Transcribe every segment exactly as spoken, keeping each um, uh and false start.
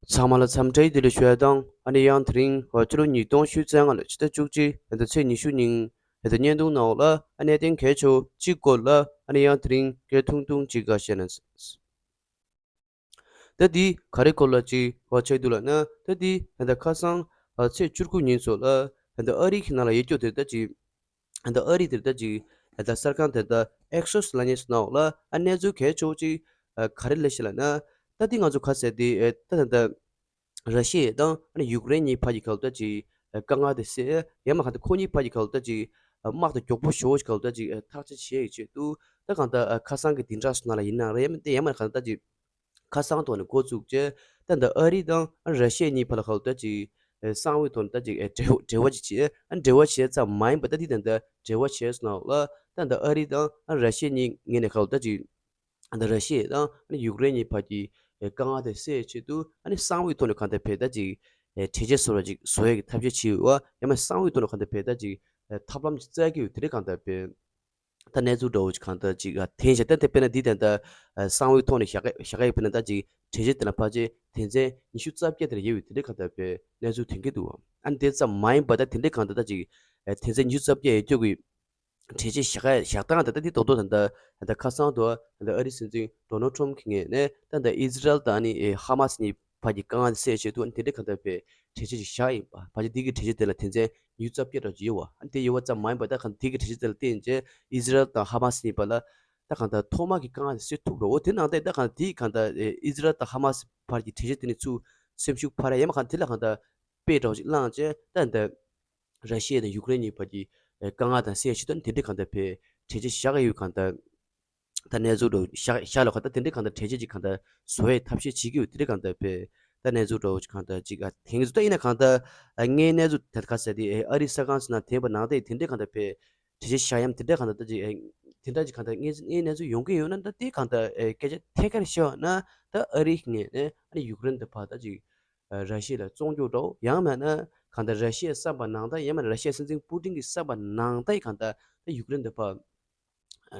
ཚང་མ་ལ་འཚམས་འདྲི་བདེ་ལེགས་ཞུ་ཡ་དང་། ཨ་ནི་ཡང་དེ་རིང་ཕྱི་ལོ་ཉིས་སྟོང་ཉི་ཤུ་རྩ་ལྔ་ལོའི་ཕྱི་ཟླ་བཅུ་གཅིག་ཟླ་ཚེས་ཉི་ཤུ་ཉིན་ད་བརྙན་ཐུང་ནང་ལ་ཨ་གནད་དོན་གལ་ཆེ་བོ་གཅིག་སྐོར་ལ་ཨ་ནི་ཡང་དེ་རིང་སྐད་ཐུང་ཐུང་གཅིག་ག་བཤད་ན། ད་འདི་ག་རེ་སྐོར་ལ་ཅིག་ཆགས་འདུག་ལབ་ན། ད་འདི་ད་ལྟ་ཁ་སང་ཚེས་བཅུ་དགུ་ཉིན་ཚོ་ལ་ད་ལྟ་ཨ་རི་གི་ནང་ལ་ཡོད་རྒྱུ་དེ་ད་ཅིག་ད་ལྟ་ཨ་རི་དེ་ད་ཅིག་ད་ལྟ་གསར་ཁང་དེ་ད་ཨེག་སི་ལབ་མཁན་ནང་ལ་ཨ་གནས་ཚུལ་གལ་ཆེ་བོ་ཅིག་ག་རེ་སླེབས་ཤག་ལབ་ན། ད་འདི་ང་ཚོ་ག་ཟེར་དེ་ད་ད་ད་ར་ཤི་ཡ་དང་ཨ་ནི་ཡུཀ་རེན་གཉིས་བར་གྱི་ག་ལ་ད་ཅིག་དཀའ་ངལ་དེ་སེལ་ཡ་མ་ག་ད་ཁོ་གཉིས་བར་གྱི་ག་ལ་ད་ཅིག་དམག་དེ་མགྱོགས་པོ་ཞེ་པོ་ཅིག་ག་ལ་ད་ཅིག་ཐག་གཅོད་བྱེད་ཡ་ཆེད་དུ་ད་གང་ལྟར་ཁ་སང་གི་བདུན་ཕྲག་སོ་ནང་ལ་ཡིན་ན་རེད། ཡ་མ་དེ་ཡ་མ་ག་ད་ཅིག་ཁ་སང་ཐོག་ནས་འགོ་བཙུགས་བྱས་ད་ད་ཨ་རི་དང་ཨ་ར་ཤི་ཡ་གཉིས་བར་ལ་ག་ལ་ད་ཅིག་གསང་བའི་ཐོག་ནས་ད་ཅིག་འབྲེལ་འབྲེལ་བ་ཅིག་བྱས། ཨ་འབྲེལ་བ་བྱས་ཙམ་མ་ཡིན་པ་ད་འདི་ད་ད་འབྲེལ་བ་བྱས་སོང་ལ་ད་ད་ཨ་རི་དང་ཨ་ར་ཤི་ཡ་གཉིས་ངོས་ནས་ག་ལ་ད་ཅིག་ད་ར་ཤི་ཡ་དང་ཨ་ནི་ཡུཀ་རེན་གཉིས་བར་གྱི་དཀའ་ངལ་དེ་སེལ་ཆེད་དུ་ཨ་ནི་གསང་བའི་ཐོག་ནས་གང་ལྟར་བྱས་ད་ཅིག་གྲོས་ཆོད་བཟོ་བ་ཅིག་བཟོ་ཡ་གི་ཐབས་ཤེས་བྱེད་འོ། ཡང་མ་གསང་བའི་ཐོག་ནས་གང་ལྟར་བྱས་ད་ཅིག་ཐབས་ལམ་ཅིག་བཙལ་གྱི་ཡོད། དེ་འདྲ་གང་ལྟར་བྱས་ད་གནས་ཚུལ་འདྲ་བོ་ཅིག་གང་ལྟར་ཅིག་ཐོན་ཤག་ད་དེ་དཔེར་ན་འདི་ད་ད་གསང་བའི་ཐོག་ནས་བཞག་གི་བཞག་གི་ཡོད། དཔེར་ན་ད་ཅིག་གྲོས་ཆོད་དེ་ལ་ཕལ་ཆེར་དོན་ཚན་ཉི་ཤུ་རྩ་བརྒྱད་དེ་ལ་ཡོད་པའི་དེ་འདྲ་གང་ལྟར་བྱས་གནས་ཚུལ་ཐོན་གྱི་འདུག་ཨ་ནི་དེ་ཙམ་མ་ཡིན་པ་ད་དེ་འདྲ་གང་ལྟར་ད་ཅིག་དོན་ཚན་ཉི་ཤུ་རྩ་བརྒྱད་ཡོད་རྒྱུ་གི་གྲོས་ཆོད་བཞག་བཞག་སྟངས་དེ་ད་འདི་རྡོག་རྡོག་ད་ལྟ་ད་ལྟ་ཁ་སང་དུ་ད་ལྟ་ཨ་རིའི་སྲིད་འཛིན་ཌོ་ནལ་ཊམ་གྱི་ངོས་ནས་ད་ལྟ་ཨི་ཟི་རལ་དང་ཨ་ནི་ཧ་མ་སི་གཉིས་བར་གྱི་དཀའ་ངལ་སེལ་ཆེད་དུ་ཨ་ནི་དེ་འདྲའི་གང་ལྟར་བའི་གྲོས་ཆོད་ཅིག་བཞག་ཡིན་པ། ཕལ་ཆེར་འདི་གི་གྲོས་ཆོད་དེ་ལ་དོན་ཚན་ཉི་ཤུ་རྩ་བརྒྱད་འདྲ་ཅིག་ཡོད་པ། ཨ་ནི་དེ་ཡོད་པ་ཙམ་མ་ཡིན་པ་ད་གང་འདི་གི་གྲོས་ཆོད་དེ་ལ་བརྟེན་བྱས་ཨི་ཟི་རལ་དང་ཧ་མ་སི་གཉིས་བར་ལ་ད་གང་ལྟར་ཐོག་མ་གི་དཀའ་ངལ་དེ་སེལ་ཐུབ་རེད། འོ་དེ་ནང་ལྟར་ད་གང་འདི་གང་ལྟར་ཨི་ཟི་རལ་དང་ཧ་མ་སི་བར་གྱི་གྲོས་ཆོད་དེ་ནི་ཚུར་སེམས་ཤུགས་འཕར་ཡ་ཡིན་པ། གང་དེ་ལ་གང་ལྟར་དཔེ་འདྲ་ཅིག་བླངས་བྱས་ད་ལྟ་ར་ཤི་ཡ་དང་ཡུཀ་རེན་གཉིས་བར་གྱི་དཀའ་ངལ་དང་སེལ་ཆེད་དུ་དེ་འདྲའི་གང་ལྟར་བའི་གྲོས་ཆོད་བཞག་གི་ཡོད། གང་ལྟར་ད་གནས་ཚུལ་འདྲ་བཞག་བཞག་ལ་གང་ལྟར་དེ་འདྲའི་གང་ལྟར་གྲོས་ཆོད་ཅིག་གང་ལྟར་བཟོ་བའི་ཐབས་ཤེས་བྱེད་ཀྱི་ཡོད། དེ་འདྲའི་གང་ལྟར་བའི་ད་གནས་ཚུལ་འདྲ་ཅིག་གང་ལྟར་ཅིག་ཨ་ཐེངས་སུ་ད་ཡིན་ན་གང་ལྟར་ཨ་ངའི་གནས་ཚུལ་དེ་ག་ཟེར་དེ་ཨ་རི་གསར་ཁང་ཟེར་ན་དེ་བ་ནང་དེ་དེ་འདྲའི་གང་ལྟར་བའི་གྲོས་ཆོད་བཞག་ཡམ་དེ་འདྲའི་གང་ལྟར་ད་ཅིག་ཨ་དེ་འདྲ་ཅིག་གང་ལྟར་ངའི་ངའི་གནས་ཚུལ་ཡོང་གི་ཡོད་ན་ད་དེ་གང་ལྟར་ཨ་སྐད་ཆ་ཐད་ཀར་བཤད་ན་ད་ཨ་རི་ངོས་ནས་ཨ་ནི་ཡུཀ་རེན་དེ་ཕར་ད་ཅིག་ར་ཤི་ཡ་ལ་བཙོང་རྒྱུ་འདྲ་བོ། ཡང་མིན་ན་གང་ལྟར་ར་ཤི་ཡའི་བསམ་པ་ནང་ལྟར། ཡང་མིན་ན་ར་ཤི་ཡའི་སྲིད་འཛིན་པུ་ཏིན་གྱི་བསམ་པ་ནང་ལྟར་གང་ལྟར་ད་ཡུཀ་རེན་དེ་ཕར་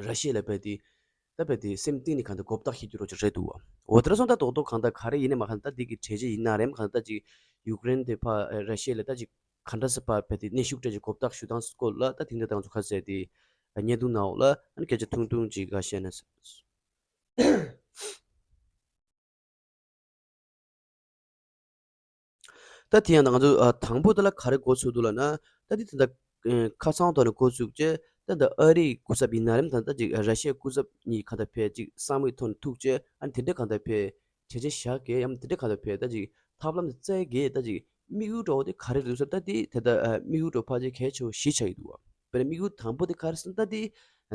ར་ཤི་ཡ་ལ་རྦད་དེ་ད་རྦད་དེ་སེམས་གཏིང་ནས་གང་ལྟར་མགོ་བཏགས་ཤེས་རྒྱུ་རོ་ཅིག་རེད་འདུག་བ། འོ་དེ་འདྲ་སོང་ད་རྡོག་རྡོག་གང་ལྟར་ག་རེ་ཡིན་ནའི་མ་གང་ལྟར་འདི་གི་གྲོས་ཆོད་ཡིན་ན་རེད། མ་གང་ལྟར་ད་ཅིག་ཡུཀ་རེན་དེ་ཕར་ར་ཤི་ཡ་ལ་ད་ཅིག་ག་འདྲ་སེ་ཕར་རྦད་དེ་གནོན་ཤུགས་སྤྲད་ཅིག་མགོ་བཏགས་ཞུ་སྟངས་སྐོར་ལ་ད་དེང་འདྲ་དང་ཚོ་ཁ་ཟེར་དེ་བརྙན་ཐུང་ནང་ལ་ཨ་ནི་སྐད་ཆ་ཐུང་ཐུང་ཅིག་ག་བཤད་ན། ད་དེ་ཡང་ང་ཚོ་ཨ་དང་པོ་དེ་ལ་ག་རེ་འགོ་ཚུགས་འདུག་ལབ་ན། ད་དེ་ད་ལྟ་ཨ་ཁ་སང་ཐོག་ནས་འགོ་བཙུགས་བྱས་ད་ལྟ་ཨ་རིའི་སྐུ་ཚབ་ཡིན་ན་རེད། ད་ལྟ་ཅིག་ར་ཤི་ཡའི་སྐུ་ཚབ་གཉིས་གང་ལྟར་བྱས་ཅིག་གསང་བའི་ཐོག་ནས་ཐུག་བྱས་ཨ་ནི་དེ་འདྲ་གང་ལྟར་བྱས་གྲོས་ཆོད་བཞག་གི་ཡམ་དེ་འདྲ་གང་ལྟར་བྱས་ད་ཅིག་ཐབས་ལམ་དེ་བཙལ་གི་ད་ཅིག་དམིགས་ཡུལ་འདྲ་བོ་དེ་ག་རེ་རེད་ཟེར་ད་དེ་ད་ལྟ་ཨ་དམིགས་ཡུལ་འདྲ་བོ་ཕལ་ཆེར་གལ་ཆེ་བོ་བཞི་ཆགས་ཀྱི་འདུག་བ། དཔེར་ན་དམིགས་ཡུལ་དང་པོ་དེ་ག་རེ་ཟེར་ན་ད་དེ་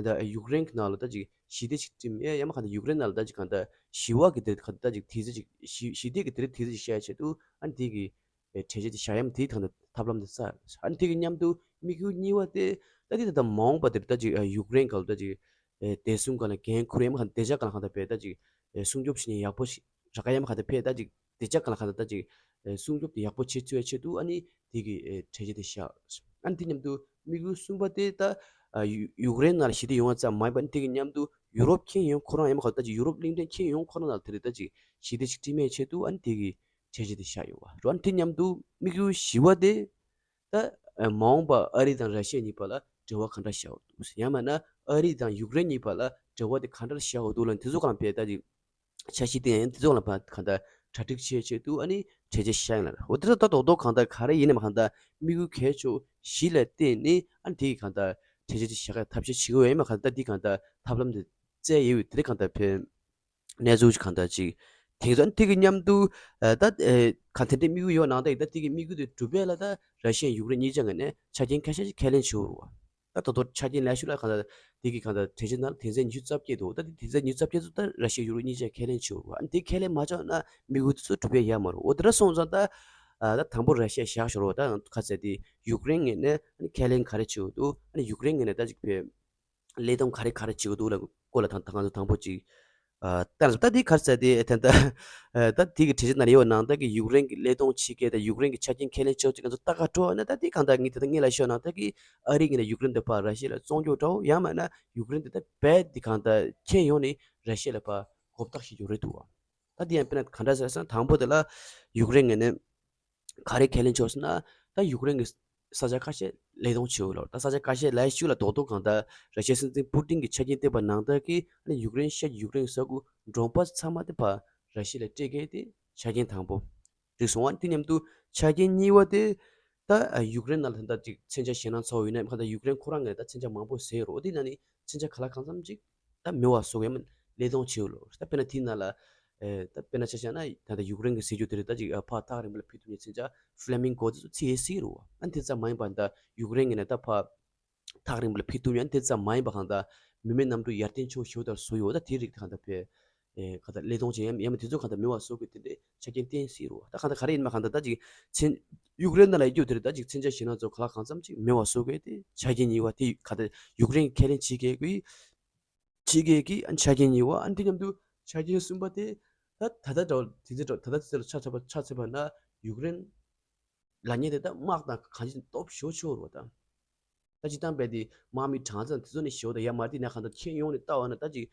ད་ཡུཀ་རེན་གྱི་ནང་ལ་ད་ཅིག་ཞི་བདེ་ཅིག་བསྐྲུན་ཡས། ཡང་མ་གང་ལྟར་ཡུཀ་རེན་ནང་ལ་ད་ཅིག་གང་ལྟར་ཞི་བ་གི་དེ་གང་ལྟར་ད་ཅིག་དུས་ཚོད་ཅིག་ཞི་ཞི་བདེ་གི་དེ་རིང་དུས་ཚོད་ཅིག་བཤད་ཆེད་དུ་ཨ་ནི་དེ་གི་ཨེ་གྲོས་ཆོད་དེ་བཞག་ཡམ་དེ་གང་ལྟར་ཐབས་ལམ་དེ་བཙལ། ཨ་ནི་དེ་གི་མཉམ་དུ་དམིགས་ཡུལ་གཉིས་པ་དེ་ད་དེ་ད་ལྟ་མ་འོངས་པ་དེར་ད་ཅིག་ཨ་ཡུཀ་རེན་ག་ལ་ད་ཅིག་ཨེ་བདེ་སྲུང་སྒང་ལ་འགན་འཁུར་ཡས། མ་གང་ལྟར་བདེ་འཇགས་སྒང་ལ་གང་ལྟར་བས་ད་ཅིག་ཨེ་སྲུང་སྐྱོབ་བྱེད་མཁན་ཡག་པོ་ཞིག་རག་ག་ཡ་མ་གང་ལྟར་བས་ད་ཅིག་བདེ་འཇགས་སྒང་ལ་གང་ལྟར་ད་ཅིག་ཨེ་སྲུང་སྐྱོབ་དེ་ཡག་པོ་བྱེད་ཚུལ་ཡ་ཆེད་དུ་ཨ་ནི་དེ་གི་ཨེ་གྲོས་ཆོད་དེ་བཞག། ཨ་ནི་དེ་མཉམ་དུ་དམིགས་ཡུལ་གསུམ་པ་དེ་ད་ཨ་ཡུ་ཡུཀ་རེན་ནང་ལ་ཞི་བདེ་ཡོང་བ་ཙམ་མ་ཡིན་པ་ཨ་ནི་དེ་གི་མཉམ་དུ་ཡུ་རོབ་ཁྱོན་ཡོངས་ཁོ་རང་ཡ་མ་གང་ལྟར་ད་ཅིག་ཡུ་རོབ་གླིང་ཕྲན་ཁྱོན་ཡོངས་ཁོ་རང་ནང་ལ་དེ་རེད་ད་ཅིག་ཞི་བདེ་ཞིག་བསྐྲུན་ཡས་ཆེད་དུ་ཨ་ནི་དེ་གི་གྲོས་ཆོད་དེ་བཞག་ཡོད་བ་རེད། ཨ་ནི་དེ་མཉམ་དུ་དམིགས་ཡུལ་བཞི་པ་དེ་ད་ཨ་མ་འོངས་པ་ཨ་རི་དང་ར་ཤི་ཡ་གཉིས་བར་ལ་འབྲེལ་བ་ག་འདྲ་བཞག་འདུག་ཡང་མིན་ན་ཨ་རི་དང་ཡུཀ་རེན་གཉིས་བར་ལ་འབྲེལ་བ་དེ་ག་འདྲ་བཞག་འདུག་ལབ་དེ་ཚོ་གང་ལ་བལྟས་ད་ཅིག་འཆར་གཞི་བཏིང་ཡང་དེ་ཚོ་ལ་ཕར་གང་ལྟར་གྲ་སྒྲིག་བྱེད་ཆེད་དུ་ཨ་ནི་གྲོས་ཆོད་བཞག་ཡིན་ལ། འོ་དེ་ད་ད་རྡོག་རྡོག་གང་ལྟར་ག་རེ་ཡིན་ནའི་མ་གང་ལྟར་དམིགས་ཡུལ་གལ་ཆེ་བཞི་ལ་བརྟེན་ནས་ཨ་ནི་དེ་གི་གང་ལྟར་གྲོས་ཆོད་ཅིག་བཞག་ཡ་ཐབས་ཤེས་བྱེད་ཀྱི་ཡོད་ཡིན་མ་གང་ལྟར་དེ་གང་ལྟར་ཐབས་ལམ་དེ་བཙལ་ཡོད་པའི་དེ་རིང་གང་ལྟར་བས་གནས་ཚུལ་ཅིག་གང་ལྟར་ཅིག་དེང་སང་དེ་གི་མཉམ་དུ་ཨ་ད་ཨེ་གང་དེ་འདྲའི་དམིགས་ཡུལ་ཡོད་ནང་ད་ཡིན་ད་དེ་གི་དམིགས་ཡུལ་དེ་འགྲུབ་པ་ལ་ད་ར་ཤི་ཡ་ཡུཀ་རེན་གཉིས་ཆ་ངོས་ནས་ཆ་རྐྱེན་ཁ་ཤས་ཅིག་ཁས་ལེན་བྱེད་དགོས་རེད་བ། ད་ད་དུང་ཆ་རྐྱེན་ལེགས་ཤོས་ལ་གང་ལྟར་དེ་གི་གང་ལྟར་གྲོས་ཆོད་ནང་ལ་དོན་ཚན་ཉི་ཤུ་རྩ་བརྒྱད་འདུག་ད་དེ་དོན་ཚན་ཉི་ཤུ་རྩ་བརྒྱད་ཚོ་ད་ར་ཤི་ཡ་ཡུཀ་རེན་གཉིས་ཆ་ཁས་ལེན་བྱེད་དགོས་རེད་བ། ཨ་ནི་དེ་ཁས་ལེན་མ་བྱུང་ན་དམིགས་ཡུལ་དེ་ཚོ་འགྲུབ་ཡ་ཡོད་མ་རེད། འོ་དེ་འདྲ་སོང་ཙང་ད་ཨ་ད་དང་པོ་ར་ཤི་ཡ་བཞག་ཞོར་བ་ད་ག་ཚད་དེ་ཡུཀ་རེན་ངོས་ནས་ཨ་ནི་ཁས་ལེན་ག་རེ་བྱེད་དགོས་འདུག་ཨ་ནི་ཡུཀ་རེན་ངོས་ནས་ད་ཅིག་བས་ཀླད་སྟོང་ག་རེ་ག་རེ་བྱེད་དགོས་འདུག་ལ་སྐོར་ལ་ད་ད་ང་ཚོ་དང་པོ་ཅིག་ཨ་ལྟ་ན་ད་འདི་ག་རེ་ཟེར་དེ་ད་ད་ཨ་ད་འདི་གི་གྲོས་ཆོད་ནང་ཡོད་ནང་ད་གི་ཡུཀ་རེན་གི་ཀླད་སྟོང་ཕྱི་རྒྱལ་དང་ཡུཀ་རེན་གི་ཆ་རྐྱེན་ཁས་ལེན་ཆོག་ཅིག་ང་ཚོ་ལྟ་ག་འགྲོ་ན་ད་འདི་གང་ལྟར་ངས་ད་ད་ངས་ལ་ཤོད་ནང་ད་གི་ཨ་རི་གི་ནས་ཡུཀ་རེན་དེ་ཕར་ར་ཤི་ཡ་ལ་བཙོང་རྒྱུ་འདྲ་བོ་ཡང་མིན་ན་ཡུཀ་རེན་དེ་ད་རྦད་དེ་གང་ལྟར་ཁྱོན་ཡོངས་ནས་ར་ཤི་ཡ་ལ་ཕར་མགོ་བཏགས་ཤིག་ཡོད་རེད་འདུག་བ། ད་དེ་ཡང་དཔེར་ན་ག་འདྲ་ཟེར་ན། དང་པོ་དེ་ལ་ཡུཀ་རེན་ངོས་ནས་ག་རེ་ཁས་ལེན་བྱུང་ཟེར་ན། ད་ཡུཀ་རེན་གྱི་ས་ཆ་ཁ་ཤས་ལེགས་གཏོང་བྱེད་དགོས་ལབ། ད་ས་ཆ་ཁ་ཤས་ལབ་ཤུགས་ལ་རྡོག་རྡོག་གང་ལྟར་ར་ཤི་ཡའི་སྲིད་འཛིན་པུ་ཏིན་གྱིས་ཆ་རྐྱེན་བསྟན་པ་ནང་ལྟར་གྱི་ཨ་ནི་ཡུཀ་རེན་ཤར་ཡུཀ་རེན་ས་ཁུལ་མགྲོན་པོ་ཚང་མ་དེ་ཕར་ར་ཤི་ཡ་ལ་སྤྲད་མཁན་དེ་ཆ་རྐྱེན་དང་པོ། འགྲིག་སོང་བ། དེ་མཉམ་དུ་ཆ་རྐྱེན་གཉིས་པ་དེ། ད་ཡུཀ་རེན་ནང་ལ་ད་ལྟ་ཅིག་མཚོན་ཆ་ཞེད་སྣང་ཚ་བོ་ཡོད་ན། གང་ལྟར་ཡུཀ་རེན་ཁོ་རང་ངོས་ད་མཚོན་ཆ་མང་པོ་བཟོས་ཡོད་རེད། འོ་དེ་ནང་ནས་མཚོན་ཆ་གང་ལ་གང་འཚམ་ཅིག་ད་མེད་པ་བཟོ་དགོས། ཡང་མིན་ལེགས་གཏོང་བྱེད་དགོས་ལབ། ད་དཔེར་ན་དེའི་ནང་ལ་ད་དཔེར་ན་ཆ་བཞག་ན། ད་ལྟ་ཡུཀ་རེན་གྱིས་ཟེར་རྒྱུ་དེ་རེད། ད་ཅིག་ཕར་ཐག་རིང་པོ་ལ་ཕུལ་ཐུབ་མཁན་མཚོན་ཆ་ཕ་ལེ་མིང་གོ་དེ་ཚོ་ཚིག་ཡོད་སྲིད་རེད་བ། ཨ་ནི་དེ་ཙམ་མ་ཡིན་པ། ད་ཡུཀ་རེན་ངོས་ནས་ད་ཕར་ཐག་རིང་པོ་ལ་ཕུལ་ཐུབ་མཁན་དེ་ཙམ་མ་ཡིན་པ། གང་ལྟར་མི་མེད་གནམ་གྲུ་ཡར་ཐོན་ཕྱོགས་ཞེ་པོ་ལྟར་བཟོས་ཡོད། ད་དེའི་རིགས་དེ་གང་ལྟར་ཕར་ཨེ་གང་ལྟར་ལེགས་གཏོང་བྱེད། ཡང་ཡང་མིན་དེ་ཚོ་གང་ལྟར་མེད་པ་བཟོ་དགོས། དེ་འདྲའི་ཆ་རྐྱེན་བསྟན་སྲིད་རེད་བ། ད་གང་ལྟར་ག་རེ་ཡིན་མིན་གང་ལྟར་ད་ཅིག་མཚོན། ཡུཀ་རེན་ནང་ལ་ཡོད་རྒྱུ་དེ་རེད། ད་ཅིག་མཚོན་ཆ་ཞེད་སྣང་ཚ་བོ་གང་ལ་གང་འཚམ་ཅིག་མེད་པ་བཟོ་དགོས། དེ་ཆ་རྐྱེན་གཉིས་པ་དེ་གང་ལྟར་ཡུཀ་རེན་གྱིས་ཁས་ལེན་བྱེད་མཁན་གྱི་བྱེད་མཁན་གྱི་ཨ་ཆ་རྐྱེན་གཉིས་པ། ཨ་ནི་དེ་མཉམ་དུ་ཆ་རྐྱེན་གསུམ་པ་དེ། ད་ད་ལྟ་འདྲ་བོ་དེ་ཚོ་འདྲ་བོ་ད་ལྟ་དེ་ཚོ་ལ་ཆ་ཚ་བ་ཆ་ཚ་བ་ན་ཡུཀ་རེན་ལབ་མཁན་དེ་ད་དམག་དང་གང་ཅི་སྟོབས་ཞེ་པོ་ཆེ་བོ་རེད་བ། ད་ད་སྤྱིར་བཏང་རྦད་དེ་དམག་མི་གྲངས་ཚང་དེ་ཚོ་ནས་ཞེ་པོ་ད་ཡར་མར་དེ་ན། གང་ལྟར་ཁྱོན་ཡོངས་ནས་བལྟ་བ་ན་ད་ཅིག་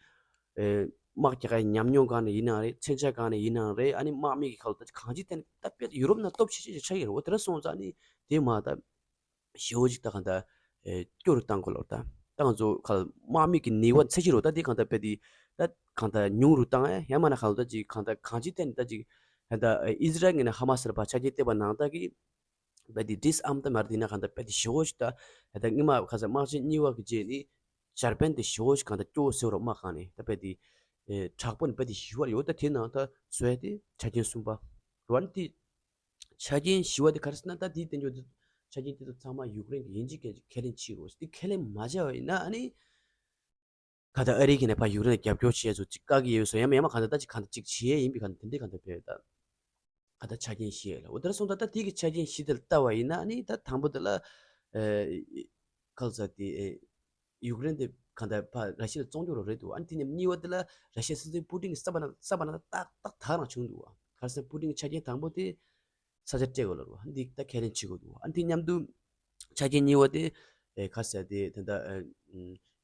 ཨེ་དམག་རྒྱག་ཡག་ཉམས་མྱོང་སྒང་ནས་ཡིན་ནའང་རེད། མཚོན་ཆ་སྒང་ནས་ཡིན་ནའང་རེད། ཨ་ནི་དམག་མི་གི་ཁ་ལོ་ད་ཅིག་གང་ཅི་ཐད་ནས་ད་དཔེ་ཡུ་རོབ་ནང་སྟོབས་ཆེ་ཤོས་ཅིག་ཆགས་ཀྱི་རེད། འོ་དེ་འདྲ་སོང་ཙང་ཨ་ནི་དེ་མར་ད་ཞེ་པོ་ཅིག་ད་གང་ལྟར་ཨེ་སྐྱོ་རུ་བཏང་དགོས་ལབ། ད་ད་ང་ཚོ་ཁ་ལ་དམག་མི་གི་ནུས་པ་ཚད་གཞི་རེད་བ། ད་དེ་གང་ལྟར་རྦད་དེ་ད་གང་ལྟར་ཉུང་རུ་བཏང་ཡ། ཡང་མིན་ན་གང་ལྟར་ད་ཅིག་གང་ལྟར་གང་ཅི་ཐད་ནས་ད་ཅིག་ད་ལྟ་ཨེ་ཨི་སི་རལ་ངོས་ནས་ཧ་མ་སི་ལ་ཕར་ཆ་རྐྱེན་བསྟན་པ་ནང་ལྟར་གྱི་རྦད་དེ་ཌིས་ཨརམ་ད་མ་རེད། དེ་ན་གང་ལྟར་རྦད་དེ་ཞེ་པོ་ཅིག་ད་ད་ལྟ་སྔོན་མ་ཁ་སང་དམག་ཆེན་གཉིས་པ་གི་རྗེས་ནས་འཇར་པན་དེ་ཞེ་པོ་ཅིག་གང་ལྟར་སྐྱོ་བོ་ཟེར་བ་རེད། དམག་སྒང་ནས་ད་རྦད་དེ་ཨེ་དྲག་པོ་ནས་རྦད་དེ་ཞི་བ་ཡོད། ད་དེ་ནང་ད་བཟོ་ཡ་དེ་ཆ་རྐྱེན་གསུམ་པ་རེད་བ། ཨ་ནི་དེ་ཆ་རྐྱེན་བཞི་པ་དེ་ག་རེ་ཟེར་ན། ད་དེའི་སྟེང་ཆོག་དེ་ཆ་རྐྱེན་དེ་ཚོ་ཚང་མ་ཡུཀ་རེན་གྱིས་ཡིན་གཅིག་མིན་གཅིག་ཁས་ལེན་བྱེད་དགོས། དེ་ཁས་ལེན་མ་བྱས་པ་ཡིན་ན་ཨ་ནི་ག་ད་ཨ་རི་གིས་ནས་ཕར་ཡུཀ་རེན་ལ་རྒྱབ་སྐྱོར་བྱེད་ཡ་ཚོ་ཅིག་བཀག་གི་ཡོད་བཟོ། ཡང་མིན་ཡང་མིན་གང་ལྟར་ད་ཅིག་གང་ལྟར་ཅིག་བྱེད་ཡས་ཡིན་པའི་གང་ལྟར་དེ་འདྲའི་གང་ལྟར་བས་ད་ག་ད་ཆ་རྐྱེན་བཞི་ལ། འོ་དེ་འདྲ་སོང་ཙང་ད་དེ་གི་ཆ་རྐྱེན་བཞི་དེ་ལ་བལྟ་བ་ཡིན་ན་ཨ་ནི་ད་དང་པོ་དེ་ལ་ཨེ་ག་རེ་ཟེར་དེ་ཨེ་ཡུཀ་རེན་དེ་གང་ལྟར་ཕར་ར་ཤི་ཡ་ལ་བཙོང་རྒྱུ་རེད་འདུག། ཨ་ནི་དེ་མཉམ་གཉིས་པ་དེ་ལ་ར་ཤི་ཡའི་སྲིད་འཛིན་པུ་ཏིན་གྱིས་བསམ་པ་ན་བསམ་པ་ན་ཏག་ཏག་ད་རང་བྱུང་འདུག། ག་རེ་ཟེར་ན་པུ་ཏིན་གྱི་ཆ་རྐྱེན་དང་པོ་དེ་ས་ཆ་སྤྲད་དགོས་ལབ་རེད་བ། འདི་ད་ཁས་ལེན་བྱེད་དགོས་འདུག། ཨ་ནི་དེ་མཉམ་དུ་ཆ་རྐྱེན་གཉིས་པ་དེ་ཨེ་ག་རེ་ཟེར་དེ་ད་ལྟ་ཨེ་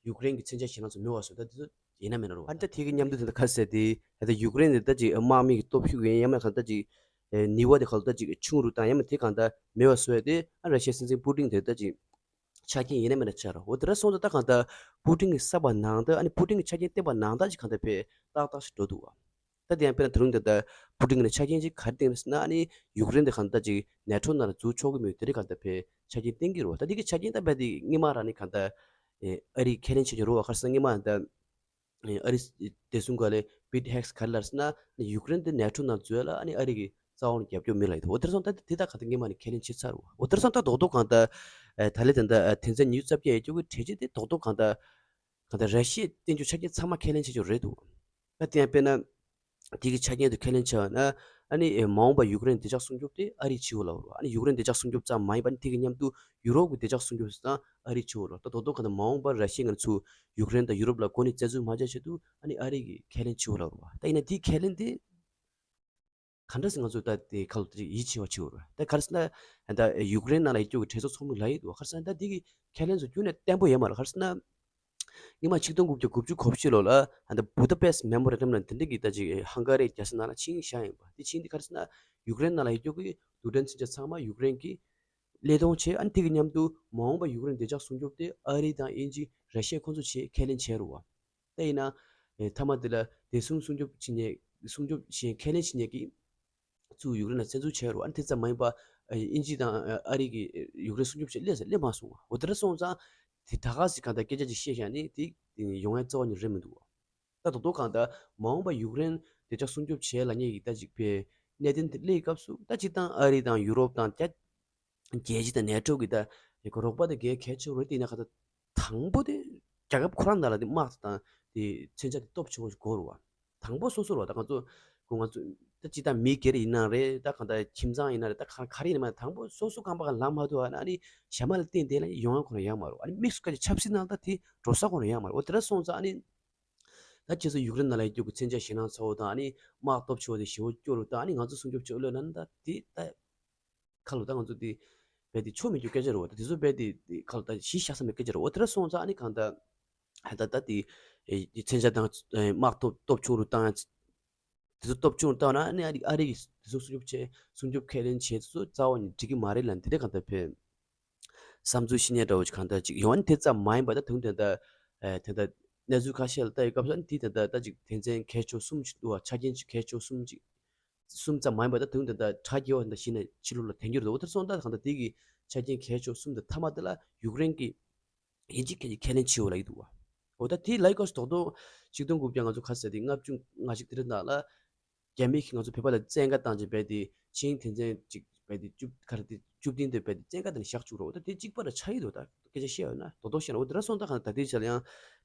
ཡུཀ་རེན་གྱི་མཚོན་ཆ་ཞེད་སྣང་ཚ་བོ་མེད་པ་བཟོ། ད་དེ་ཚོ་ཡིན་ན་མིན་ན་རེད་བ། ཨ་ནི་ད་དེ་གི་མཉམ་དུ་དེ་ད་ག་རེ་ཟེར་དེ་ད་ལྟ་ཡུཀ་རེན་དེ་ད་ཅིག་དམག་མི་གི་སྟོབས་ཤུགས་ཡིན་ཡང་མིན་གང་ལྟར་ཅིག་ཨེ་ནུས་པ་དེ་གང་ལྟར་ཅིག་ཆུང་རུ་བཏང་ཡང་མིན་དེ་གང་ལྟར་མེད་པ་བཟོ་ཡ་དེ། ཨ་ར་ཤི་ཡའི་སྲིད་འཛིན་པུ་ཏིན་དེ་ད་ཅིག་ཆ་རྐྱེན་ཡིན་ན་མིན་ན་ཆགས་རེད། འོ་དེ་འདྲ་སོང་ཙང་ད་གང་ལྟར་པུ་ཏིན་གྱིས་བསམ་པ་ནང་ལྟར། ཨ་ནི་པུ་ཏིན་གྱི་ཆ་རྐྱེན་བསྟན་པ་ནང་ལྟར་ཅིག་གང་ལྟར་ཕར་ཏག་ཏག་ཞིག་འགྲོ་འདུག་བ། ད་དེ་ཡང་དཔེར་ན་ད་རུང་ད་ལྟ་པུ་ཏིན་གྱིས་ཆ་རྐྱེན་ཅིག་ག་རེ་བསྟན་ཟེར་ན། ཨ་ནི་ཡུཀ་རེན་དེ་གང་ལྟར་ཅིག་ནེ་ཊོ་ནང་ལ་འཛུལ་ཆོག་གི་མེད། དེ་འདྲ་གང་ལྟར་ཕར་ཆ་རྐྱེན་བསྟན་གྱི་རེད་བ། ད་དེ་གི་ཆ་རྐྱེན་ད་རྦད་དེ་སྔོན་མ་རང་ནས་གང་ལྟར་ཨེ་ཨ་རིས་ཁས་ལེན་བྱེད་ཀྱི་རེད་བ། ག་རེ་ཟེར་ན་སྔོན་མ་ད་ཨ་རིས་བདེ་སྲུང་སྒང་ལ་པིཊ་ཧེག་སི་ག་རེ་ལབ་ཟེར་ན། ཡུཀ་རེན་དེ་ནེ་ཊོ་ནང་འཛུལ་ཡ་ལ་ཨ་ནི་ཨ་རི་གིས་རྩ་བ་ནས་རྒྱབ་སྐྱོར་མེད་ལབ་ཡོད་དོ། འོ་དེ་འདྲ་སོང་ཙང་ད་དེ་ད་ག་ད་སྔོན་མ་ནས་ཁས་ལེན་བྱས་ཚར་རེད་བ། འོ་དེ་འདྲ་སོང་ཙང་ད་རྡོག་རྡོག་གང་ལྟར་ཨེ་ད་ལན་ད་ལྟ་ཨེ་དོན་ཚན་ཉི་ཤུ་རྩ་བརྒྱད་ཡ་གཅིག་གི་གྲོས་ཆོད་དེ་རྡོག་རྡོག་གང་ལྟར་གང་ལྟར་ར་ཤི་ཡས་བསྟན་རྒྱུ་ཆ་རྐྱེན་ཚང་མ་ཁས་ལེན་བྱེད་རྒྱུ་རེད་འདུག། ད་དེ་ཡང་དཔེར་ན་དེ་གི་ཆ་རྐྱེན་དེ་ཁས་ལེན་བྱས་པ་ན། ཨ་ནི་ཨེ་མ་འོངས་པ་ཡུཀ་རེན་བདེ་འཇགས་སྲུང་སྐྱོབ་དེ་ཨ་རིས་བྱེད་དགོས་ལབ་རེད་བ། ཨ་ནི་ཡུཀ་རེན་བདེ་འཇགས་སྲུང་སྐྱོབ་ཙམ་མ་ཡིན་པ། ཨ་ནི་དེ་གི་མཉམ་དུ་ཡུ་རོབ་ཀྱི་བདེ་འཇགས་སྲུང་སྐྱོབ་ཙང་ཨ་རིས་བྱེད་དགོས་ལབ། ད་རྡོག་རྡོག་གང་ལྟར་མ་འོངས་པར་ར་ཤི་ཡས་ང་ཚོ་ཡུཀ་རེན་དང་ཡུ་རོབ་ལ་འགོ་ནས་བཙན་འཛུལ་མ་བྱས་ཆེད་དུ་ཨ་ནི་ཨ་རི་གིས་ཁས་ལེན་བྱེད་དགོས་ལབ་རེད་བ། ད་ཡིན་ན་དེའི་ཁས་ལེན་དེ་ག་འདྲ་སེ་ང་ཚོ་ད་དེ་ཁ་ལོ་དེ་ཡིད་ཆེས་པ་བྱེད་དགོས་རེད། ད་ག་རེ་ཟེར་ན་ད་ཡུཀ་རེན་ནང་ལ་ཡོད་རྒྱུ་གི་གྲོས་ཚོགས་ཚོགས་མི་ལབ་ཡོད་འདུག། ག་རེ་ཟེར་ན་ད་དེ་གི་ཁས་ལེན་ཚོ་ཁྱོན་ནས་བརྟན་པོ་ཡོད་མ་རེད། ག་རེ་ཟེར་ན་སྔོན་མ་ཆིག་སྟོང་དགུ་བརྒྱ་དགུ་བཅུ་གོ་བཞི་ལོ་ལ་ད་བུ་ད་པེ་སི་མེ་མོ་རན་ཌམ་ལབ་དེ་འདྲ་གི་ད་ཅིག་ཧང་ག་རིའི་རྒྱལ་ས་ནང་ལ་ཆིངས་བཞག་ཡིན་པ། དེ་ཆིངས་དེ་ག་རེ་ཟེར་ན་ཡུཀ་རེན་ནང་ལ་ཡོད་རྒྱུ་གི་རྡུལ་ཕྲན་མཚོན་ཆ་ཚང་མ་ཡུཀ་རེན་གྱིས་ལེན་གཏོང་བྱས། ཨ་ནི་དེ་གི་མཉམ་དུ་མ་འོངས་པ་ཡུཀ་རེན་བདེ་འཇགས་སྲུང་སྐྱོབ་དེ་ཨ་རི་དང་དབྱིན་ཇི་ར་ཤི་ཡ་ཁོང་ཚོ་བྱས་ཁས་ལེན་བྱས་རེད་བ། དེ་ཡིན་ན་ཨེ་མཐའ་མ་དེ་ལ་བདེ་སྲུང་སྲུང་སྐྱོབ་བྱེད་མཁན་སྲུང་སྐྱོབ་བྱེད་ཁས་ལེན་བྱེད་མཁན་གྱིས་ཚུར་ཡུཀ་རེན་ལ་བཙན་འཛུལ་བྱས་རེད་བ། ཨ་ནི་དེ་ཙམ་མ་ཡིན་པ་ཨེ་དབྱིན་ཇི་དང་ཨ་རི་གིས་ཡུཀ་རེན་སྲུང་སྐྱོབ་བྱེད་སླེབས་ས་སླེབས་མ་སོང་བ། འོ་དེ་འདྲ་སོང་ཙང་དེ་ད་ག་ཟིག་གང་ལྟར་སྐད་ཆ་ཅིག་བཤད་བཞག་ནས་དེ་ཡོང་ཡ་རྩ་བ་ནས་རེད་མི་འདུག་བ། ད་རྡོག་རྡོག་གང་ལྟར་མ་འོངས་པ་ཡུཀ་རེན་བདེ་འཇགས་སྲུང་སྐྱོབ་བྱེད་ལབ་མཁན་གྱི་ད་ཅིག་པའི་གནད་དོན་དེ་སླེབས་སྐབས་སུ། ད་སྤྱིར་བཏང་ཨ་རི་དང་ཡུ་རོབ་དང་རྒྱ་རྒྱལ་སྤྱི་དང་ནེ་ཊོ་གི་ད་རོགས་པ་དེ་གལ་གལ་ཆེ་བོ་རེད། དེ་ཡིན་ན་ག་ད་དང་པོ་དེ་རྒྱལ་ཁབ་ཁོ་རང་ནང་ལ་དེ་དམག་དང་དེ་མཚོན་ཆ་དེ་སྟོབས་ཆེ་བོ་ཞིག་དགོས་རེད་བ། དང་པོ་སོ་སོ་རེད་བ། ད་ང་ཚོ་ཁོ་ང་ཚོ་ད་སྤྱིར་བཏང་མི་སྒེར་ཡིན་ན་རེད། ད་གང་ལྟར་ཁྱིམ་ཚང་ཡིན་ན་རེད། ད་ག་ག་རེ་ཡིན་ན་མ་དང་པོ་སོ་སོ་རྐང་པ་གང་ལངས་མ་ཐུབ་པ་ན་ཨ་ནི་གཞན་མ་ལ་བརྟེན་བསྡད་ན་ཡོང་ཡ་ཁོ་རང་ཡོད་མ་རེད། ཨ་ནི་དམིགས་སུ་བཀར་ཆ་ཆབ་སྲིད་ནང་ད་དེ་འགྲོ་ས་ཁོ་རང་ཡོད་མ་རེད། འོ་དེ་འདྲ་སོང་ཙང་ཨ་ནི་ད་ཁྱེད་ཚོ་ཡུཀ་རེན་ནང་ལ་ཡོད་རྒྱུ་གི་མཚོན་ཆ་ཞེད་སྣང་ཚ་བོ་དང་། ཨ་ནི་དམག་སྟོབས་ཆེ་བོ་དེ་ཞེ་པོ་སྐྱོ་རུ་བཏང་། ཨ་ནི་ང་ཚོ་སྲུང་སྐྱོབ་བྱེད་ལབ་ན་ད་དེ་ད་ཁ་ལོ་ད་ང་ཚོ་དེ་རྦད་དེ་ཆོ་མེད་རྒྱུ་སྐད་ཆ་རེད་བ། ད་དེ་ཚོ་རྦད་དེ་དེ་ཁ་ལོ་ད་གཞི་བཞག་ས་མེད་སྐད་ཆ་རེད། འོ་དེ་འདྲ་སོང་ཙང་ཨ་ནི་གང་ལྟར་ད་ད་ད་དེ་ཨེ་མཚོན་ཆ་དང་ཨེ་དམག་སྟོབས་སྟོབས་ཆུང་རུ་བཏང་ཡ་དེ་ དེ་ཚོ་སྟོབས་ཆུང་བཏང་ན་ཨ་ནི་ཨ་རི་ཨ་རི་གི་དེ་ཚོ་སྲུང་སྐྱོབ་བྱེད་སྲུང་སྐྱོབ་ཁས་ལེན་བྱེད་དེ་ཚོ་རྩ་བ་ནས་འགྲིག་གི་མ་རེད་ལབ་དེ་འདྲ་གང་ལྟར་བྱས་བསམ་ཚུལ་བཤད་མཁན་འདྲ་བོ་ཅིག་གང་ལྟར་ཅིག་ཡོང་། ཨ་ནི་དེ་ཙམ་མ་ཡིན་པ་ད་དུང་དེ་ལྟར་ཨེ་དེ་ལྟར་གནས་ཚུལ་ཁ་ཤས་ལ་ལྟ་ཡི་སྐབས་སུ་ཨ་ནི་དེ་དེ་ལྟར་ད་ཅིག་དོན་ཚན་གལ་ཆེ་བ་གསུམ་ཅིག་འདུག་བ། ཆ་རྐྱེན་ཅིག་གལ་ཆེ་བ་གསུམ་ཅིག་གསུམ་ཙམ་མ་ཡིན་པ་ད་དུང་དེ་ལྟར་དྲ་རྒྱའི་འོག་ད་གཞི་ནས་ཕྱི་ལོགས་ལ་ཐོན་གྱི་རེད། འོ་དེ་སོང་ད་གང་ལྟར་དེ་གི་ཆ་རྐྱེན་གལ་ཆེ་བ་གསུམ་དེ་མཐའ་མ་དེ་ལ་ཡུཀ་རེན་གྱི་ཡིན་གཅིག་མིན་གཅིག་ཁས་ལེན་བྱེད་འོ་ལབ་ཀྱི་འདུག་བ། འོ་ད་དེ་ལབ་ཡི་སྐབས་སུ་རྡོག་རྡོག་ཆིག་སྟོང་དགུ་བརྒྱ་ང་ཚོ་ག་ཚོད་དེ་ལྔ་བཅུ་ང་གཅིག་དེ་རིང་ནང་ལ་རྒྱ་མི་གིས་ང་ཚོ་བོད་པ་ལ་བཙན་བཀའ་བཏང་བྱས་རྦད་དེ་ཆིངས་དོན་ཚན་གཅིག་རྦད་དེ་བཅུ་ག་རེ་དེ་བཅུ་བདུན་དེ་རྦད་དེ་བཙན་བཀའ་བཏང་ནས་བཞག་བཅུག་རོགས། འོ་ད་དེ་གཅིག་པ་ར་ཆགས་ཡི་འདུག་ད་སྐད་ཆ་བཤད་ཡོད་ན་རྡོག་རྡོག་བཤད་ན་འོ་དེ་ར་སོང་ད་གང་ད་དེ་ཆ་ལ་ཡང་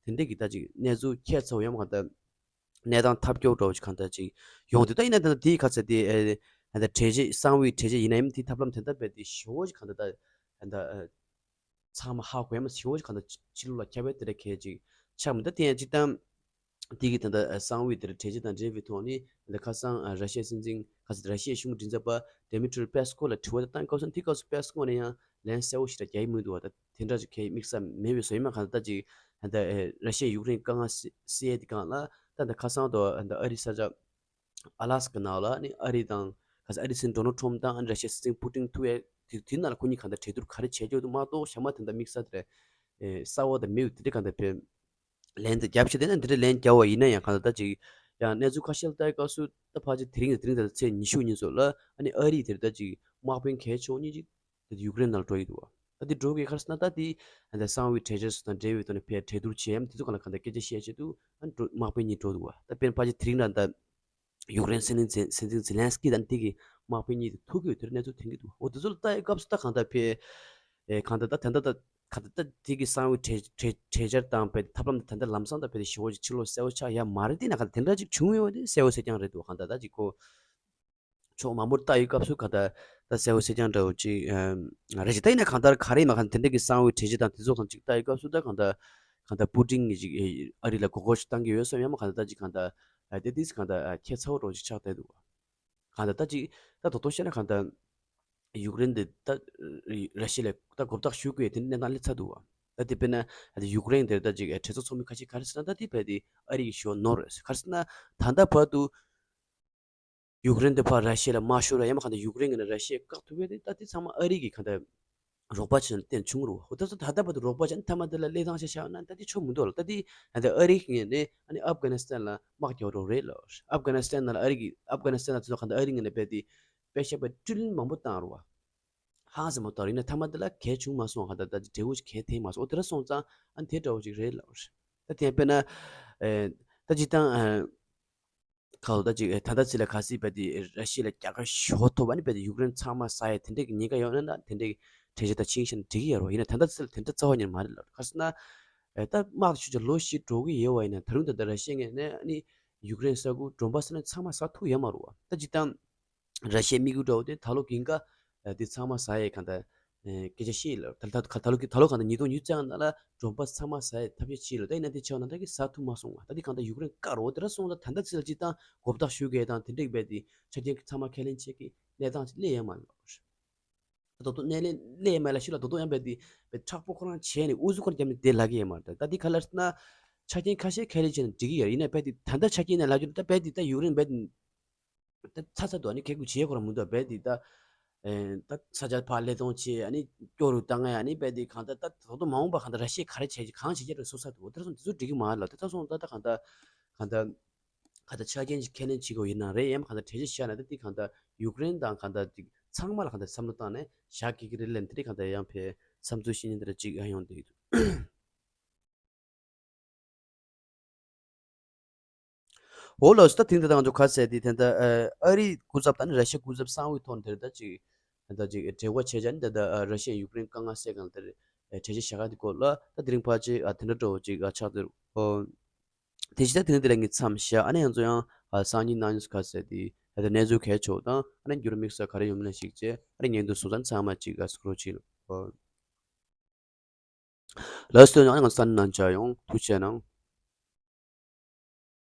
དེ་འདྲས་ཀྱི་ད་ཅིག་གནས་ཚུལ་ཁྱད་མཚར་བ་ཡང་གང་ད་གནས་སྟངས་ཐབས་སྐྱོ་འདྲ་བོ་ཅིག་གང་ད་ཅིག་ཡོང་དུས་ད་ཡིན་ན་ད་དེའི་ག་ཚད་དེ་ཨེ་ད་གྲོས་ཆོད་གསང་བའི་གྲོས་ཆོད་ཡིན་ན་ཡང་དེའི་ཐབས་ལམ་དེ་ད་རྦད་དེ་ཞེ་པོ་ཅིག་གང་ད་ད་ད། ཚང་མ་ཧ་གོ་ཡ་མ་ཞེ་པོ་ཅིག་གང་ལྟར་ཕྱི་ལོགས་ལ་ཁྱབ་པའི་དེ་འདྲ་གལ་ཅིག་ཆགས་མི་འདུག་དེ་ཡང་སྤྱིར་བཏང་དེ་གི་ད་ལྟ་གསང་བའི་དེ་འདྲ་གྲོས་ཆོད་དང་འབྲེལ་བའི་ཐོག་ནས་ད་ལྟ་ཁ་སང་ར་ཤི་ཡའི་སྲིད་འཛིན་ཁ་སང་ར་ཤི་ཡའི་གཞུང་གི་མགྲིན་ཚབ་པ་Dmitry Peskov ལ་དྲི་བ་དེ་བཏང་སྐབས་སུ་དེ་སྐབས་སུ་Peskov ནས་ཡང་ལན་གསལ་བོ་ཞིག་ར་རྒྱག་གི་མི་འདུག་བ། ད་དེ་འདྲ་ཅིག་གལ་དམིགས་བསལ་མེད་པའི་བཟོ་ཡིན་མ་གང་ལྟར་ཅིག་ད་ལྟ་ར་ཤི་ཡ་ཡུཀ་རེན་དཀའ་ངལ་སེལ་ཡས་དེ་སྒང་ལ་ད་ལྟ་ཁ་སང་དུ་ད་ལྟ་ཨ་རི་ས་ཆ་ཨ་ལ་སི་ཀ་ནང་ལ་ནི་ཨ་རི་དང་ག་ས་ཨ་རི་སྲིད་འཛིན་Donald Trump དང་ཨ་ནི་ར་ཤི་ཡའི་སྲིད་འཛིན་Putin ཐུག་ཡས་དེ་དེ་ནང་ལ་ཁོ་གཉིས་གང་ལྟར་གྲོས་བསྡུར་ག་རེ་བྱས་ཀྱི་འདུག་མ་གཏོགས་ཞག་མ་དེ་འདྲ་དམིགས་བསལ་དེ་འདྲ་གསལ་བོ་དང་མེད་དེ་འདྲ་གང་ལྟར་བྱས་ལན་དེ་རྒྱབ་ཤེས་དེ་ནི་འདི་འདྲ་ལན་རྒྱབ་པ་ཡིན་ན་ཡང་གང་ལྟར་ད་ཅིག་ཡང་གནས་ཚུལ་ཁ་ཤས་ལ་ལྟ་ཡི་སྐབས་སུ་ད་ཕལ་ཆེར་དེ་རིང་དང་དེ་རིང་ད་ཚེས་ཉི་ཤུ་ཉིན་སོགས་ལ་ཨ་ནི་ཨ་རིའི་དེར་ད་ཅིག་དམག་དཔོན་གལ་ཆེ་བ་གཉིས་ཅིག་ད་ཡུཀ་རེན་ནང་ལ་འགྲོ་ཡི་འདུག་བ། ད་དེ་འགྲོ་གི་ག་རེ་ཟེར་ན་ད་དེ་ད་གསང་བའི་གྲོས་ཆོད་སོགས་དང་འབྲེལ་བའི་ཐོག་ནས་ཕར་གྲོས་བསྡུར་བྱེད་ཡམ་དེ་ཚོ་གང་ལ་གང་ལྟར་སྐད་ཆ་བཤད་བྱེད་དུ་ཨ་ནི་འགྲོ་དམག་དཔོན་གཉིས་འགྲོ་འདུག་བ། ད་དཔེར་ན་ཕལ་ཆེར་དེ་རིང་ལ་ད་ཡུཀ་རེན་སྲིད་འཛིན་སྲིད་འཛིན་ཛེ་ལན་སི་ཀི་དང་དེ་གི་དམག་དཔོན་གཉིས་དེ་ཐུག་གི་ཡོད་དེ་རེད་གནས་ཚུལ་ཐོན་གྱི་འདུག་འོ་དེ་ཚོ་ལ་ལྟ་ཡི་སྐབས་སུ་ད་གང་ལྟར་ཕེ་ཨེ་གང་ལྟར་ད་ད་ལྟ་ད་གང་ལྟར་ད་དེ་གི་གསང་བའི་གྲོས་གྲོས་གྲོས་འཆར་དང་ཕེ་ཐབས་ལམ་ད་ད་ལམ་སང་ད་ཕེ་ཞེ་བོ་ཅིག་ཕྱི་ལོགས་གསལ་བོ་ཆགས་ཡ་མ་རེད། དེ་ན་གང་ལྟར་དེ་འདྲ་ཅིག་བྱུང་ཡོད་དེ་གསལ་བོ་གསལ་རྐྱང་རེད་འདུག་གང་ལྟར་ད་ཅིག་ཁོ་ཕྱོགས་མང་པོར་ལྟ་ཡི་སྐབས་སུ་གང་ལྟར་ད་གསལ་བོ་གསལ་རྐྱང་འདྲ་བོ་ཅིག་ཨམ་རེད་ཅིག་ད་ཡིན་ན་གང་ལྟར་ག་རེ་ཡིན་མ་གང་དེ་འདྲ་གི་གསང་བའི་གྲོས་གཞི་དང་དེ་ཚོ་ཚང་ཅིག་ལྟ་ཡི་སྐབས་སུ་ད་གང་ལྟར་གང་ལྟར་པུ་ཏིན་གྱིས་ཅིག་ཨ་རི་ལ་མགོ་སྐོར་ཞིག་བཏང་གི་ཡོད་བསམ་ཡང་མ་གང་ལྟར་ད་ཅིག་གང་ལྟར་ཨ་དེ་དེས་གང་ལྟར་ཨ་ཁྱད་མཚར་བོ་འདྲ་བོ་ཅིག་ཆགས་བསྡད་འདུག་གང་ལྟར་ད་ཅིག་ད་དོ་དོ་བཤད་ན་གང་ལྟར་ཡུཀ་རེན་དེ་ད་ར་ཤི་ཡ་ལ་ད་མགོ་བཏགས་ཞུ་དགོས་དེ་འདྲ་གནས་སྟངས་སླེབས་ཚར་འདུག་བ། ད་དེ་དཔེར་ན་ད་ཡུཀ་རེན་དེར་ད་ཅིག་གྲོས་ཚོགས་ཚོགས་མི་ཁ་ཤས་ག་རེ་ཟེར་ན་ད་དེ་བས་དེ་ཨ་རི་གི་ཞུ་བ་ནོར་རེད་ག་རེ་ཟེར་ན་ད་ལྟ་བར་དུ་ཡུཀ་རེན་དེ་ཕར་ར་ཤི་ཡ་ལ་མ་ཤོར་བ་ཡང་མ་གང་ལྟར་ཡུཀ་རེན་གྱི་ནང་ར་ཤི་ཡས་བཀག་ཐུབ་ཡས་དེ་ད་དེ་ཚང་མ་ཨ་རི་གི་གང་ལྟར་རོགས་པ་བྱས་ནས་བརྟེན་བྱུང་རུང་འོ་ད་ཚོ་ད་ལྟ་བར་དུ་རོགས་པ་བྱས་ནས་མཐའ་མ་དེ་ལ་གླེང་སྟངས་ཆ་བཞག་ན་ད་དེ་ཆོ་མི་འདུག་ལ། ད་དེ་ད་ལྟ་ཨ་རི་གི་ངོས་ནས་ཨ་ནི་ཨབ་གྷ་ནི་སི་ཐན་ལ་དམག་རྒྱག་རོགས་རེད་ལ། ཨབ་གྷ་ནི་སི་ཐན་ནང་ལ་ཨ་རི་གི་ཨབ་གྷ་ནི་སི་ཐན་ལ་ཚོ་གང་ལྟར་ཨ་རི་ངོས་ནས་རྦད་དེ་པེ་ཤ་པ་ཊི་རི་ལི་ཡོན་མང་པོ་བཏང་རུང་བ། ཧང་སང་མ་བཏང་རུང་ཡིན་ན་མཐའ་མ་དེ་ལ་གལ་བྱུང་མ་སོང་གང་ལྟར་ད་ཅིག་འབྲས་བུ་ཞིག་གལ་ཐེབས་མ་སོང་། འོ་དེ་འདྲ་སོང་ཙང་ཨ་ནི་དེ་འདྲ་བོ་ཅིག་རེད་ལ། ད་དེ་དཔེར་ན་ཨེ་ད་ཅིག་ད་ཨེ་ག་ལ་ད་ཅིག་ཨེ་ད་ལྟ་ཚེ་ལ་གལ་སྲིད་རྦད་དེ་ར་ཤི་ཡ་ལ་རྒྱལ་ཁ་ཤོར་ཐུབ་པ་ནི་རྦད་དེ་ཡུཀ་རེན་ཚང་མ་ཟ་ཡས་དེ་འདྲས་ཀྱི་ཉེན་ཁ་ཡོད་ན་ན་དེ་འདྲས་ཀྱི་གྲོས་ཆོད་དང་ཆིངས་བཞག་ན་འགྲིག་གི་ཡོད་རེད་བ། ཡིན་ན་ད་ལྟ་ཚེ་ལ་དེ་འདྲ་རྩ་བ་ཉིད་མ་རེད་ལ། ག་རེ་ཟེར་ན་ཨེ་ད་དམག་ཆུ་ཚོད་ལོ་བཞི་འགྲོ་གི་ཡོད་བ། ཡིན་ན་ད་རུང་ད་ལྟ་ར་ཤི་ཡ་ངོས་ནས་ཨ་ནི་ཡུཀ་རེན་ས་ཁུལ་མགྲོན་པོ་ཟེར་ན་ཚང་མ་ཟ་ཐུབ་ཡོད་མ་རེད་བ། ད་ཅིག་ད་ར་ཤི་ཡའི་དམིགས་ཡུལ་འདྲ་བོ་དེ་ད་ལོ་གིན་ག་དེ་ཚང་མ་ཟ་ཡས་གང་ལྟར་སྐད་ཆ་བཤད་ལ། ད་ད་ད་ལོ་གི་ད་ལོ་གང་ལྟར་ཉིས་སྟོང་ཉི་ཤུ་རྩ་ལྔ་ནང་ལ་མགྲོན་པོ་ཚང་མ་ཟ་ཡས་ཐབས་ཤེས་བྱས་ལ། ད་ཡིན་ན་དེ་ཆ་ན་ད་གི་ཟ་ཐུབ་མ་སོང་བ། ད་དེ་གང་ལྟར་ཡུཀ་རེན་བཀག་རོགས་དེ་འདྲ་སོང་ཙང་ད་ལྟ་ཚེ་ལ་ཅིག་ད་མགོ་བཏགས་ཞུ་གི་དང་དེ་འདྲས་རྦད་དེ་ཆ་རྐྱེན་ཚང་མ་ཁས་ལེན་བྱེད་ཀྱི་གནས་སྟངས་ཅིག་སླེབས་ཡོད་མ་རེད། ད་དོ་དོ་གནས་ལེན་སླེབས་ཡོད་མ་རེད་ལ། ཤི་ལ་དོ་དོ་ཡང་རྦད་དེ་རྦད་མཁྲེགས་པོ་ཁོ་རང་བྱས་ནས་ཨུ་ཚུགས་ཁོ་རང་བརྒྱབ་ནས་བསྡད་ལབ་ཀྱི་ཡོད་མ་རེད། ད་དེ་ག་ལ་ཟེར་ན་ཆ་རྐྱེན་ཁ་ཤས་ཁས་ལེན་བྱས་ན་འགྲིག་གི་ཡོད་རེད། ཡིན་ན་རྦད་དེ་ད་ལྟ་ཆ་རྐྱེན་ནས་ལབ་རྒྱུ་ད་རྦད་དེ་ད་ཡུཀ་རེན་རྦད་དེ། ད་ཚ་ཚ་འདུག་ཨ་ནི་གལ་དགོས་བྱེད་ཁོ་རང་མི་འདུག་རྦད་དེ་ད། ཨེ་ད་ས་ཆ་ཕར་ལེན་གཏོང་བྱེད་ཨ་ནི་སྐྱོ་རུ་བཏང་ང་ཨ་ནི་རྦད་དེ་གང་ལྟར་ད་དོ་དོ་མ་འོངས་པ་གང་ལྟར་ར་ཤི་ཡས་ག་རེ་བྱེད་ཀྱི་གང་བྱེད་ཀྱི་རེད་སོ་ས་འདུག་དེ་སོང་དེ་ཚོ་འགྲིག་གི་མ་རེད་ལ། དེ་ཚོ་སོང་ད་ད་གང་ལྟར་གང་ལྟར་གང་ལྟར་ཆ་རྐྱེན་ཅིག་ཁས་ལེན་བྱེད་དགོས་ཡིན་ན་རེད། ཡང་གང་ལྟར་གྲོས་ཆོད་བཞག་ན་ད་དེ་གང་ལྟར་ཡུཀ་རེན་དང་གང་ལྟར་ཅིག་ཚང་མ་ལ་གང་ལྟར་བསམ་བློ་བཏང་ནས་བཞག་དགོས་ཀྱི་རེད་ལབ་དེ་རེད། གང་ལྟར་ཡང་ཕེ་བསམ་ཚུལ་བཤད་མཁན་དེ་འདྲ་ཅིག་ཡང་ཡོང་བསྡད་ཀྱི་འདུག་འོ་ལགས་སོ། ད་དེང་འདི་ང་ཚོ་ག་ཟེར་དེ་ད་ལྟ་ཨ་རིའི་སྐུ་ཚབ་དང་ནི་ར་ཤི་ཡའི་སྐུ་ཚབ་གསང་བའི་ཐོག་ནས་དེ་ད་ཅིག་ད་ཅིག་འབྲེལ་བ་བྱས་བྱས་ནི་ད་ལྟ་ར་ཤི་ཡས་ཡུཀ་རེན་དཀའ་ངལ་སེལ་གང་ལ་དེར་གྲོས་ཆོད་བཞག་ག་དེ་སྐོར་ལ་ད་དེ་རིང་ཕལ་ཆེར་དེ་འདྲ་འདྲ་བོ་ཅིག་ཆགས་ཏེ་རེད། དེ་བཞིན་ད་དེང་འདི་ལ་ངས་མཚམས་བཞག་ཨ་ནི་ང་ཚོ་ཡང་སང་ཉིན་གནངས་ཉིན་ག་ཟེར་དེ་ད་ལྟ་གནས་ཚུལ་གལ་ཆེ་བ་དང་ཨ་ནི་འགྱུར་དམིགས་བསལ་ག་རེ་ཡོང་མིན་ལ་གཞིགས་བྱས་ཨ་ནི་ཉན་དུ་སོང་ཙང་ཚང་མ་ཅིག་སྐོར་ཅིག་ལ། ལགས་སོ། ཨ་ནི་ང་ཚོ་ས་ནང་མཇལ་ཡོང་། ཐུགས་རྗེ་གནང་།